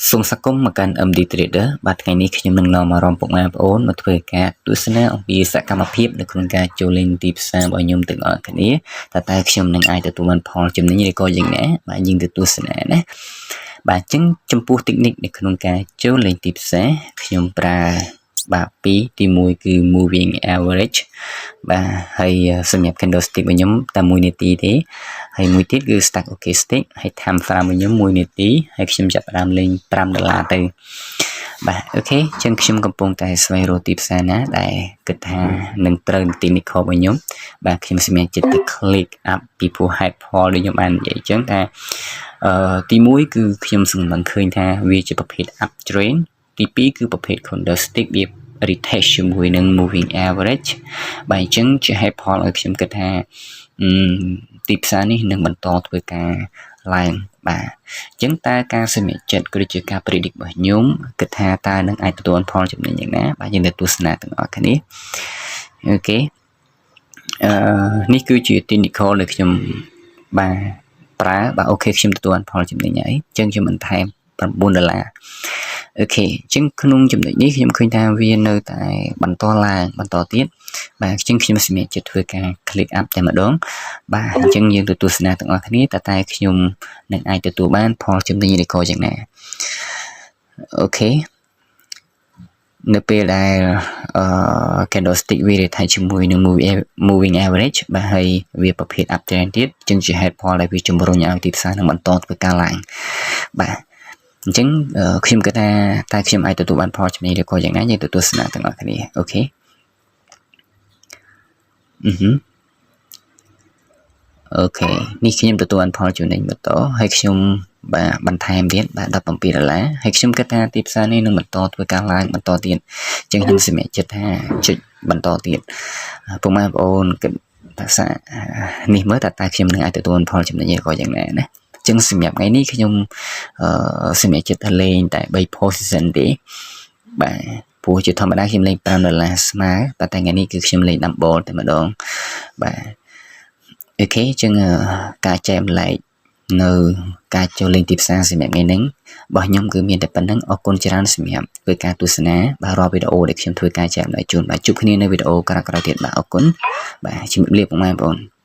សូមស្វាគមន៍មកកាន់ MD Trader។ បាទថ្ងៃនេះខ្ញុំនឹងនាំអារម្មណ៍ពុកម៉ែបងប្អូនមកធ្វើការទស្សនាអំពីសកម្មភាពនៅក្នុងការចូលលេងទីផ្សាររបស់ខ្ញុំទាំងអស់គ្នាតើខ្ញុំនឹងអាចទទួលបានផលចំណេញឬក៏យ៉ាងណាបាទយើងទៅទស្សនាណាបាទអញ្ចឹងចំពោះ technique នៅក្នុងការចូលលេងទីផ្សារខ្ញុំប្រើបាទ2ទី1គឺ moving average បាទហើយសម្រាប់ candlestick របស់ខ្ញុំតែ1នាទីទេហើយមួយទៀតគឺ stochastic ហើយ time frame របស់ខ្ញុំ1នាទីហើយខ្ញុំចាប់ផ្ដើមលេង5ដុល្លារទៅបាទ OK ចឹងខ្ញុំកំពុងតែស្វែងរកទីផ្សារណាដែលគិតថានឹងត្រូវនឹង technical របស់ខ្ញុំបាទខ្ញុំសម្រេចចិត្តទៅ click up ពីព្រោះហេតុផលដូចខ្ញុំបាននិយាយចឹងថាអឺទី1គឺខ្ញុំសម្លឹងឃើញថាវាជាប្រភេទ up trend ទី2គឺប្រភេទ candlestick វា retest ជាមួយនឹង moving average បាទអញ្ចឹងជាហេតុផលឲ្យខ្ញុំគិតថាទីផ្សារនេះនឹងបន្តធ្វើការឡើងបាទអញ្ចឹងតើការសម្រេចចិត្តក៏ដូចជាការ predict របស់ខ្ញុំគិតថាតើនឹងអាចទទួលផលចំណេញយ៉ាងណាបាទយើងទៅទស្សនាទាំងអស់គ្នាOK អឺនេះគឺជា technical ដែលខ្ញុំបាទប្រើបាទ OK ខ្ញុំទទួលផលចំណេញហើយអញ្ចឹងខ្ញុំបន្ថែម9ដុល្លារ OK អញ្ចឹងក្នុងចំណុចនេះខ្ញុំឃើញថាវានៅតែបន្តឡើងបន្តទៀតបាទអញ្ចឹងខ្ញុំសម្រេចចិត្តធ្វើការ click up តែម្ដងបាទអញ្ចឹងយើងទៅទស្សនាទាំងអស់គ្នាតើខ្ញុំនឹងអាចទទួលបានផលចំណេញឬក៏យ៉ាងណាOK នៅពេលដែលអឺ candlestick វា retest ជាមួយនឹង moving average បាទហើយវាប្រភេទ up trend ទៀតអញ្ចឹងជាហេតុផលដែលវាជំរុញឲ្យទីផ្សារនឹងបន្តធ្វើការឡើងបាទអញ្ចឹងខ្ញុំគិតថាតើខ្ញុំអាចទទួលបានផលចំណេញឬក៏យ៉ាងណាយើងទៅទស្សនាទាំងអស់គ្នាOK អឺហឺ OK នេះខ្ញុំទទួលបានផលចំណេញបន្តហើយខ្ញុំ បាទបន្ថែមទៀតបាទ17ដុល្លារហើយខ្ញុំគិតថាទីផ្សារនេះនឹងបន្តធ្វើការឡើងបន្តទៀតអញ្ចឹងខ្ញុំសម្រេចចិត្តថាចុចបន្តទៀតពុកម៉ែបងប្អូនគិតភាសានេះមើលតើខ្ញុំនឹងអាចទទួលផលចំណេញក៏យ៉ាងណាណាចឹងសម្រាប់ថ្ងៃនេះខ្ញុំអឺសម្រាប់ចិត្តថាលេងតែ3 position ទេបាទព្រោះជាធម្មតាខ្ញុំលេង5ដុល្លារស្មើប៉ុន្តែថ្ងៃនេះគឺខ្ញុំលេង double តែម្ដងបាទ OK ចឹងការចែករំលែកនៅការចូលលេងទីផ្សារសម្រាប់ថ្ងៃនេះរបស់ខ្ញុំគឺមានតែប៉ុណ្ណឹងអរគុណច្រើនសម្រាប់ធ្វើការទស្សនាបាទរាល់វីដេអូដែលខ្ញុំធ្វើការចែករំលែកជូនបាទជួបគ្នានៅវីដេអូក្រោយៗទៀតបាទអរគុណបាទជំរាបលាពុកម៉ែបងប្អូន។